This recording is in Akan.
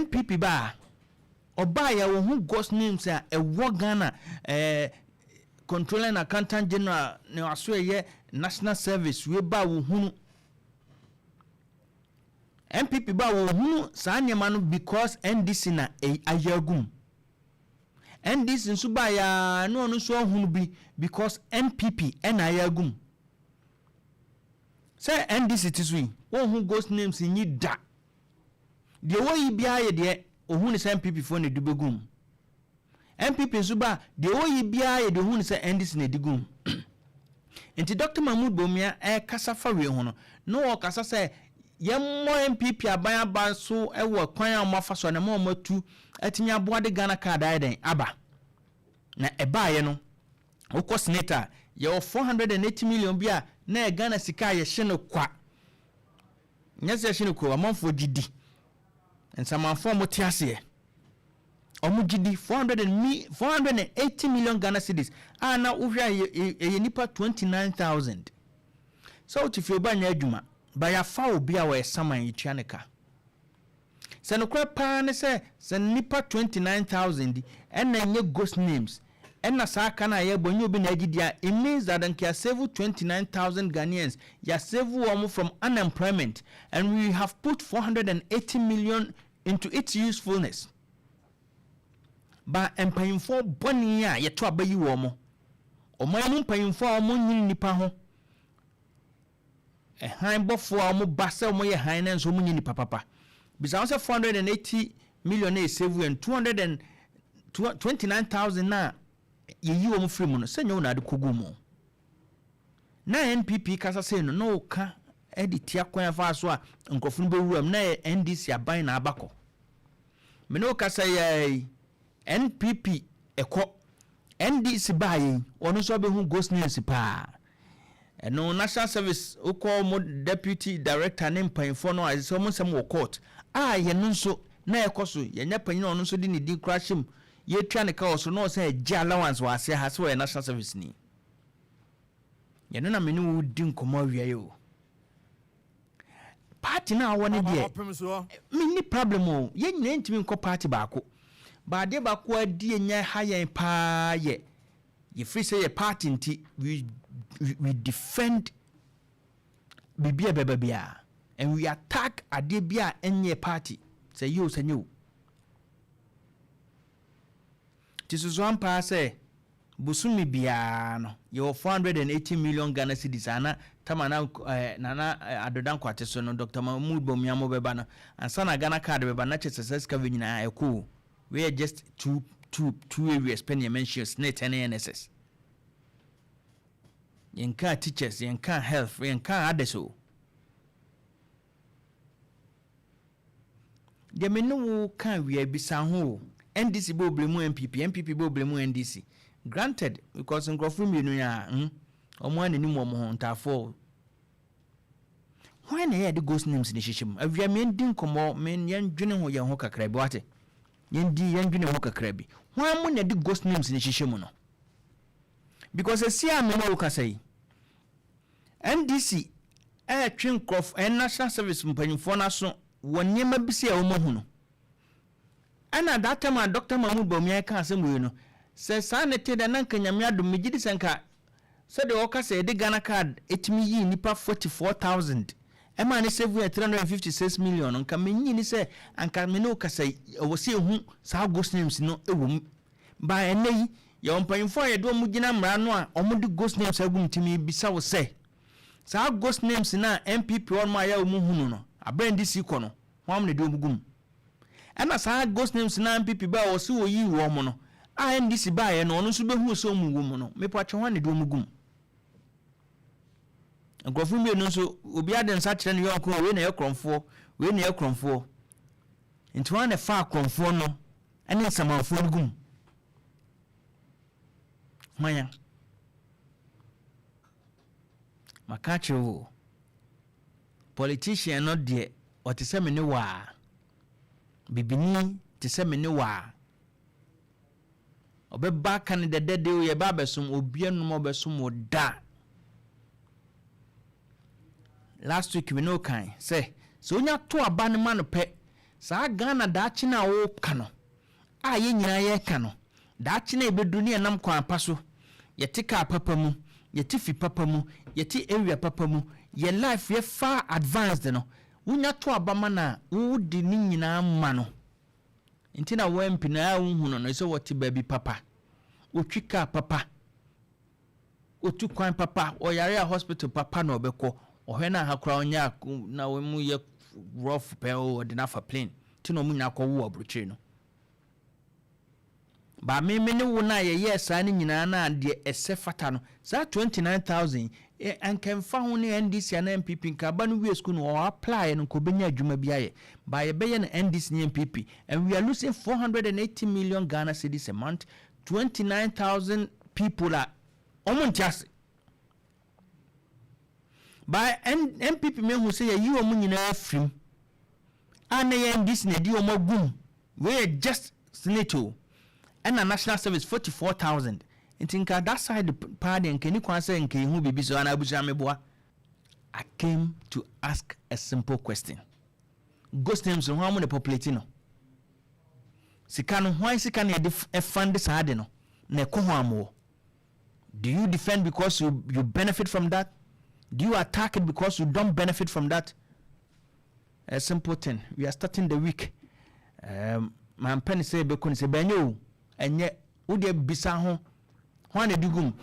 NPP ba a, ɔbaa yɛ wɔn ho ghost names a ɛwɔ Ghana, Controller and Accountant General ne aso ɛyɛ National Service wei ba a wɔhunu. NPP ba a wɔhunu saa nneɛma no because NDC na ayɛ agum. NDC nso ba yɛ a na ɔno nso ahunu bi because NPP ɛna ayɛ agum. Sɛ NDC ti so yi, wɔnhu ghost names nyi da. Deɛ wɔyi biara yɛ deɛ ohun ne sɛ NPP foɔ na ɛde bɛgum. NPP nso ba, deɛ wɔyi biara yɛ deɛ ohun ne sɛ NDC na ɛde gum. Nti Dr Mahmood Bawumia ɛkasa fa wei ho no, na wɔkasa sɛ yɛmmɔ NPP aban aba so ɛwɔ kwan a wɔafa so na ma wɔn atu atumi aboa de Ghana Card ayɛ dɛn aba. Na ɛbaayɛ no, wokɔ SSNIT a, yɛwɔ 480 million bi a na yɛ Ghana sika a yɛhyɛ no kwa. Nyɛ sɛ yɛhyɛ no kwa, amanfoɔ gye di, nsamanfoɔ a wɔte aseɛ ɔmo gye di. 480 million Ghana cedis a na wohwɛ a ɛyɛ nipa 29,000. Sɛ wote fie, oba nyɛ adwuma ba, yɛafa obi a wɔyɛ saman, yɛtua ne ka. Sɛ nokorɛ paa ne sɛ nipa 29,000 ɛna ɛnyɛ ghost names, ɛna saa ka no a yɛbɔ nyɛ obi na agye di a, it means that nka yɛasave 29,000 Ghanaians, yɛasave wɔn from unemployment, and we have put 480 million into its usefulness. Ba mpanyinfoɔ bɔne a yɛto aba yi wɔn mo, ɔman mu mpanyinfoɔ a wɔn nyini nipa ho, ɛhan bɔfoɔ a wɔn ba sɛ wɔn yɛ han na nso wɔn nyɛ nipa papa. Bisa wɔn sɛ 480 million na ɛsave yɛn 229,000 na yɛyi wɔn firi mu no, sɛ nyɛ wɔn na ade kɔgu mu. Na NPP kasa sɛ no na ɔka ɛde tia kwan afa so a nkurɔfo no bɛwura mu, na yɛ NDC aban na abakɔ. Mene wo kasa yɛ NPP ɛkɔ, NDC baa yi, ɔno nso abɛhu ghost names paa. Ɛno National Service, wokɔ mo deputy director ne mpanyinfoɔ no a ɛsɛ sɛ ɔmo nsɛm wɔ court a, yɛno nso na ɛkɔ so. Yɛnyɛ panyin a ɔno nso de ne din kora hyɛ mu, yɛtua ne ka wɔ so na ɔsɛ ɛgye allowance wɔ ase ha sɛ wɔyɛ National Service ni. Yɛno na mene wo di nkɔmmɔ awia yi o. Party no a wɔwɔ no deɛ, ɔpem soɔ. Menni problem o. Yɛn nyinaa ntumi nkɔ party baako. Baadeɛ baako a di nya ha yɛn paa yɛ yɛfiri sɛ yɛ party nti we defend biribi a ɛbɛba biara and we attack adeɛ bi a ɛnyɛ party, sɛ yie o, sɛ nyɛ o. Nti soso ampaa sɛ bosome biara no yɛwɔ 480 million Ghana cedis ana tama na Nana Adoda Nkwate so no, Dr Mahmood Bawumia mo bɛba no ansa na Ghana Card bɛba, na kyerɛ sɛ sɛ sika wei nyinaa ɛkɔ o. Wei yɛ just two areas pɛ ne mention, SSNIT ne NSS. Yɛnka teachers, yɛnka health, yɛnka others o. Deɛ me ne wo ka wia bisa ho o, NDC bɛ obile mu NPP, NPP bɛ obile mu NDC. Granted, because nkurɔfoɔ mmienu yi a ɔmo anenim wɔn ho ntaafoɔ. Hwan na ɛyɛ de ghost names ne hyehyɛ mu? Awia me yɛndi nkɔmmɔ, me yɛndwene ho yɛn ho kakra bi. Wate, yɛndi yɛndwene ho kakra bi. Hwan mu na ɛde ghost names ne hyehyɛ mu no? Because esi a me ne wo kasa yi, NDC ɛɛtwe nkurɔfo ɛn National Service mpanyinfoɔ n'aso wɔ nneɛma bi si a wɔn ahu no. Ɛna that time a Dr Mahmood Bawumia ka asɛm wei no, sɛ saa ne te dɛ, na nka Nyame adom, megye di sɛ nka sɛdeɛ wɔka sɛ yɛde Ghana Card ɛtumi yii nnipa 44,000 ɛma ne save yɛ 356 million no, nka menyi ni sɛ anka me ne wo kasa yi, ɛwɔ sɛ ɛhu saa ghost names no ɛwɔ mu. Ba ɛnɛ yi, yɛwɔ mpanyimfoɔ a yɛde wɔn gyina mmara no a wɔde ghost names agu mu. Ntumi bisa wo sɛ saa ghost names no a NPP wɔn a yɛ wɔn hunu no abɛn NDC kɔ no, wɔn na de wɔn gu mu? Ɛna saa ghost names na NPP ba a wɔsi wɔyi wɔn no a, NDC baeɛ no, ɔno nso bɛhu sɛ wɔn wɔ mu no, mepɔ atwe wɔn na de wɔn gu mu. Nkurɔfoɔ mmienu nso, obi ade nsa kyerɛ ne yɔnko, wei na yɛ korɔmfoɔ, wei na yɛ korɔmfoɔ. Nti wɔn na fa korɔmfoɔ no ɛne nsamanfoɔ no gu mu hwan? Maka akyerɛ wo, politician no deɛ, ɔte sɛ me ne waa bibini, te sɛ me ne waa ɔbɛba ka ne dɛdɛ de yɛba abɛsom obi anum a ɔbɛsom wo da. Last week me ne wo kan sɛ onya to aba no ma no pɛ. Saa Ghana daakye no a woka no, a yɛn nyinaa yɛreka no, daakye no a yɛbɛduru ne yɛnam kwan pa so, yɛte kaa papa mu, yɛte fi papa mu, yɛte area papa mu, yɛ life yɛ far advanced no, wonya to aba ma no a, wode ne nyinaa ma no. Nti na wo MP no a wohu no no sɛ wɔte baabi papa, wɔtwi kaa papa, wɔtu kwan papa, ɔyare a hospital papa na ɔbɛkɔ. Ɔhwɛ no aha koraa ɔnyɛ na wɔn mu yɛ rough pɛ, ɔde no afa plane. Nti na wɔn nyinaa kɔwo aburokyire no. Ba me ne wo no a yɛyɛɛ saa no nyinaa no a, deɛ ɛsɛ fata no, saa 29,000 anka mfa ho ne NDC anaa NPP. Nka aba no wie school no, ɔwɔ apply no, nka ɔbɛnya adwuma bi ayɛ. Ba yɛbɛyɛ no NDC ne NPP and we are losing 480 million Ghana cedis a month, 29,000 people a ɔmo nte ase. Ba NPP mehu sɛ yɛyi wɔn nyinaa firim a, na yɛ NDC na ɛdi wɔn agum. Wei yɛ just SSNIT o, ɛna national service 44,000. Nti nka that side paa deɛ, nka ni kwan sɛ nka ehu biribi so ana abusua meboa. I came to ask a simple question. Ghost names no, hwan mo na populate no? Sika no, hwan sika na yɛde ɛfund saa de no na ɛkɔ ho amoɔ? Do you defend because you benefit from that? Do you attack it because you don't benefit from that? A simple thing. We are starting the week. Mampɛ ne sɛ ɛbɛkɔ ne sɛ bɛnyɛ o, ɛnyɛ wodeɛ bisa ho hwan na ɛdi gum.